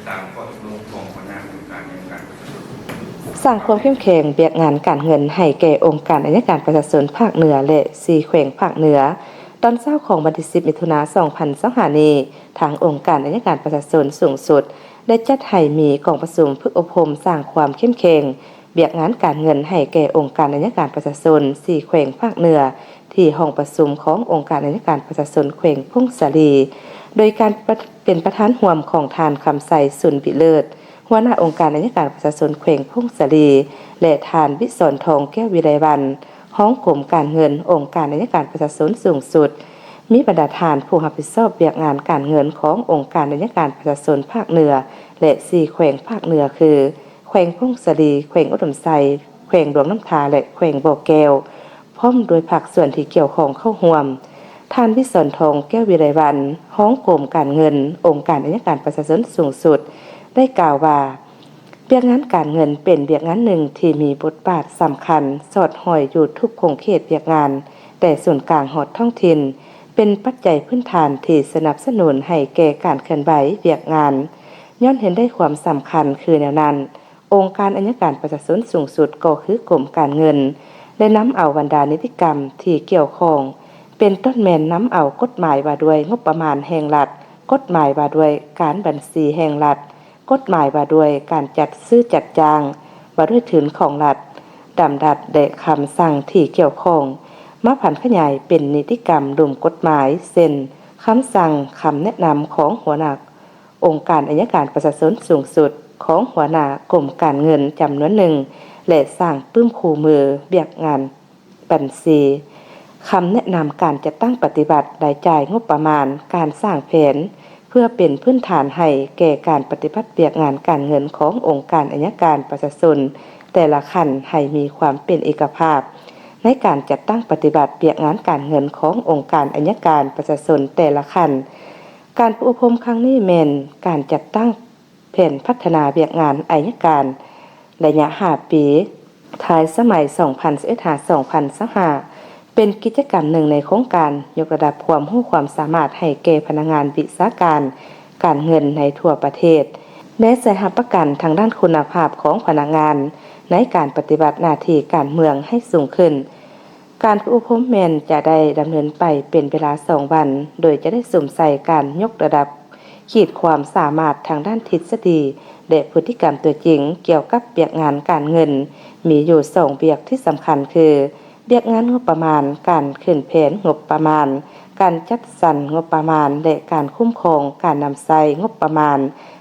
ຕາມຂໍ້ຕົກລົງຂອງຫົວໜ້າອົງການອັຍການປະຊາຊົນ. ສ້າງຄວາມເຂັ້ມແຂງວຽກງານການເງິນໃຫ້ແກ່ອົງການອັຍການປະຊາຊົນພາກເໜືອ ແລະ ສີ່ແຂວງພາກເໜືອ. ຕອນເຊົ້າຂອງວັນທີສິບ ມິຖຸນາ ສອງພັນຊາວຫ້ານີ້, ທາງອົງການອັຍການປະຊາຊົນສູງສຸດ ໄດ້ຈັດໃຫ້ມີກອງປະຊຸມຝຶກອົບຮົມສ້າງຄວາມເຂັ້ມແຂງວຽກງານການເງິນໃຫ້ແກ່ອົງການອັຍການປະຊາຊົນສີ່ແຂວງພາກເໜືອ ທີ່ຫ້ອງປະຊຸມຂອງອົງການອັຍການປະຊາຊົນແຂວງຜົ້ງສາລີ, ໂດຍການປະ ເປັນປະທານຮ່ວມຂອງທ່ານ ຄຳໄຊ ຊຸນວິເລີດ ຫົວໜ້າອົງການອັຍການປະຊາຊົນແຂວງຜົ້ງສາລີ ແລະ ທ່ານ ວິສອນທອງ ແກ້ວວິໄລວັນ ຮອງກົມການເງິນ ອົງການອັຍການປະຊາຊົນສູງສຸດ, ມີບັນດາທ່ານຜູ້ຮັບຜິດຊອບວຽກງານການເງິນຂອງອົງການອັຍການປະຊາຊົນພາກເໜືອ ແລະ ສີ່ແຂວງພາກເໜືອ ຄື ແຂວງຜົ້ງສາລີ, ແຂວງອຸດົມໄຊ, ແຂວງຫຼວງນ້ຳທາ ແລະ ແຂວງບໍ່ແກ້ວ, ພ້ອມດ້ວຍພາກສ່ວນທີ່ກ່ຽວຂ້ອງເຂົ້າຮ່ວມ. ທ່ານ ວິສອນທອງ ແກ້ວວິໄລວັນ ຮອງກົມການເງິນ ອົງການອັຍການປະຊາຊົນສູງສຸດ ໄດ້ກ່າວວ່າ, ວຽກງານການເງິນເປັນວຽກງານໜຶ່ງທີ່ມີບົດບາດສຳຄັນ ສອດຫ້ອຍຢູ່ທຸກຂົງເຂດວຽກງານ, ແຕ່ສູນກາງຮອດທ້ອງຖິ່ນ, ເປັນປັດໄຈພື້ນຖານທີ່ສະໜັບສະໜູນໃຫ້ແກ່ການເຄື່ອນໄຫວວຽກງານ. ຍ້ອນເຫັນໄດ້ຄວາມສຳຄັນຄືແນວນັ້ນ, ອົງການອັຍການປະຊາຊົນສູງສຸດກໍຄືກົມການເງິນ ໄດ້ນຳເອົາບັນດານິຕິກຳທີ່ກ່ຽວຂ້ອງ, ເປັນຕົ້ນແມ່ນນຳເອົາກົດໝາຍວ່າດ້ວຍງົບປະມານແຫ່ງລັດ, ກົດໝາຍວ່າດ້ວຍການບັນຊີແຫ່ງລັດ, ກົດໝາຍວ່າດ້ວຍການຈັດຊື້ຈັດຈ້າງ, ວ່າດ້ວຍທຶນຂອງລັດ, ດຳລັດ ແລະ ຄຳສັ່ງທີ່ກ່ຽວຂ້ອງ ມາຜັນຂະຫຍາຍເປັນນິຕິກຳລຸ່ມກົດໝາຍ ເຊັ່ນ ຄຳສັ່ງ, ຄຳແນະນຳຂອງຫົວໜ້າ ອົງການອັຍການປະຊາຊົນສູງສຸດ ຂອງຫົວໜ້າກົມການເງິນຈຳນວນໜຶ່ງ ແລະ ສ້າງປຶ້ມຄູ່ມືວຽກງານບັນຊີ, ຄຳແນະນຳການຈັດຕັ້ງປະຕິບັດລາຍຈ່າຍງົບປະມານ, ການສ້າງແຜນ ເພື່ອເປັນພື້ນຖານໃຫ້ແກ່ການປະຕິບັດວຽກງານການເງິນຂອງອົງການອັຍການປະຊາຊົນແຕ່ລະຂັ້ນໃຫ້ມີຄວາມເປັນເອກະພາບ ໃນການຈັດຕັ້ງປະຕິບັດວຽກງານການເງິນຂອງອົງການອັຍການປະຊາຊົນແຕ່ລະຂັ້ນ. ການຝຶກອົບຮົມຄັ້ງນີ້ແມ່ນການຈັດຕັ້ງແຜນພັດທະນາວຽກງານອັຍການໄລຍະຫ້າປີ ທ້າຍສະໄໝ ສອງພັນຊາວເອັດ ຫາ ສອງພັນຊາວຫ້າ ເປັນກິດຈະກຳໜຶ່ງໃນໂຄງການຍົກລະດັບຄວາມຮູ້ຄວາມສາມາດໃຫ້ແກ່ພະນັກງານວິຊາການການເງິນໃນທົ່ວປະເທດ ແລະ ໃສ່ຮັບປະກັນທາງດ້ານຄຸນນະພາບຂອງພະນັກງານໃນການປະຕິບັດໜ້າທີ່ການເມືອງໃຫ້ສູງຂຶ້ນ. ການຝຶກອົບຮົມແມ່ນຈະໄດ້ດຳເນີນໄປເປັນເວລາສອງວັນ, ໂດຍຈະໄດ້ສຸມໃສ່ການຍົກລະດັບ ຂີດຄວາມສາມາດທາງດ້ານທິດສະດີ ແລະ ພຶດຕິກຳຕົວຈິງກ່ຽວກັບວຽກງານການເງິນ ມີຢູ່ສອງວຽກທີ່ສຳຄັນຄື ວຽກງານງົບປະມານ, ການຂຶ້ນແຜນງົບປະມານ, ການຈັດສັນງົບປະມານ ແລະ ການຄຸ້ມຄອງການນຳໃຊ້ງົບປະມານ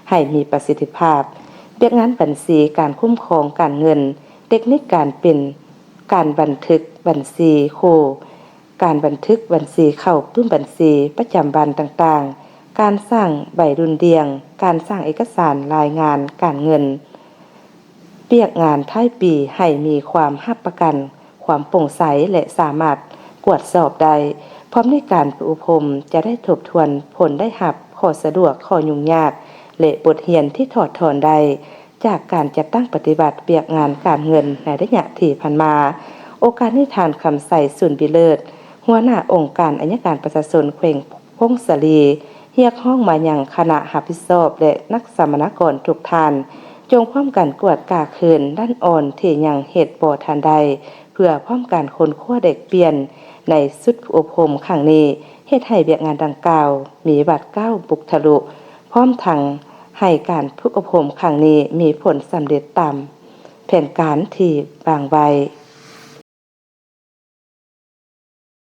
ໃຫ້ມີປະສິດທິພາບ, ວຽກງານບັນຊີ, ການຄຸ້ມຄອງການເງິນ, ເຕັກນິກການເປັນ, ການບັນທຶກບັນຊີຄູ່, ການບັນທຶກບັນຊີເຂົ້າປຶ້ມບັນຊີປະຈຳວັນຕ່າງໆ, ການສ້າງໃບດຸ່ນດ່ຽງ, ການສ້າງເອກະສານລາຍງານການເງິນ, ວຽກງານທ້າຍປີໃຫ້ມີຄວາມຮັບປະກັນຄວາມໂປ່ງໃສ ແລະ ສາມາດກວດສອບໄດ້. ພ້ອມໃນການຝຶກອົບຮົມຈະໄດ້ທົບທວນຜົນໄດ້ຮັບ, ຂໍ້ສະດວກ, ຂໍ້ຫຍຸ້ງຍາກ ແລະ ບົດຮຽນທີ່ຖອດຖອນໄດ້ ຈາກການຈັດຕັ້ງປະຕິບັດວຽກງານການເງິນໃນໄລຍະທີ່ຜ່ານມາ. ໂອກາດນີ້ ທ່ານ ຄຳໄຊ ສູນວິເລີດ ຫົວໜ້າອົງການອັຍການປະຊາຊົນແຂວງຜົ້ງສາລີ ຮຽກຮ້ອງມາຍັງຄະນະຮັບຜິດຊອບ ແລະ ນັກສຳມະນາກອນທຸກທ່ານ ຈົ່ງພ້ອມກັນກວດກາຄືນດ້ານອ່ອນທີ່ຍັງເຮັດບໍ່ທັນໄດ້ ເພື່ອພ້ອມການຄົ້ນຄວ້າແລກປ່ຽນໃນຊຸດຝຶກອົບຮົມຄັ້ງນີ້ ເຮັດໃຫ້ວຽກງານດັ່ງກ່າວມີບາດກ້າວບຸກທະລຸ ພ້ອມທັງໃຫ້ການຝຶກອົບຮົມຄັ້ງນີ້ມີຜົນສຳເລັດຕາມແຜນການທີ່ວາງໄວ້.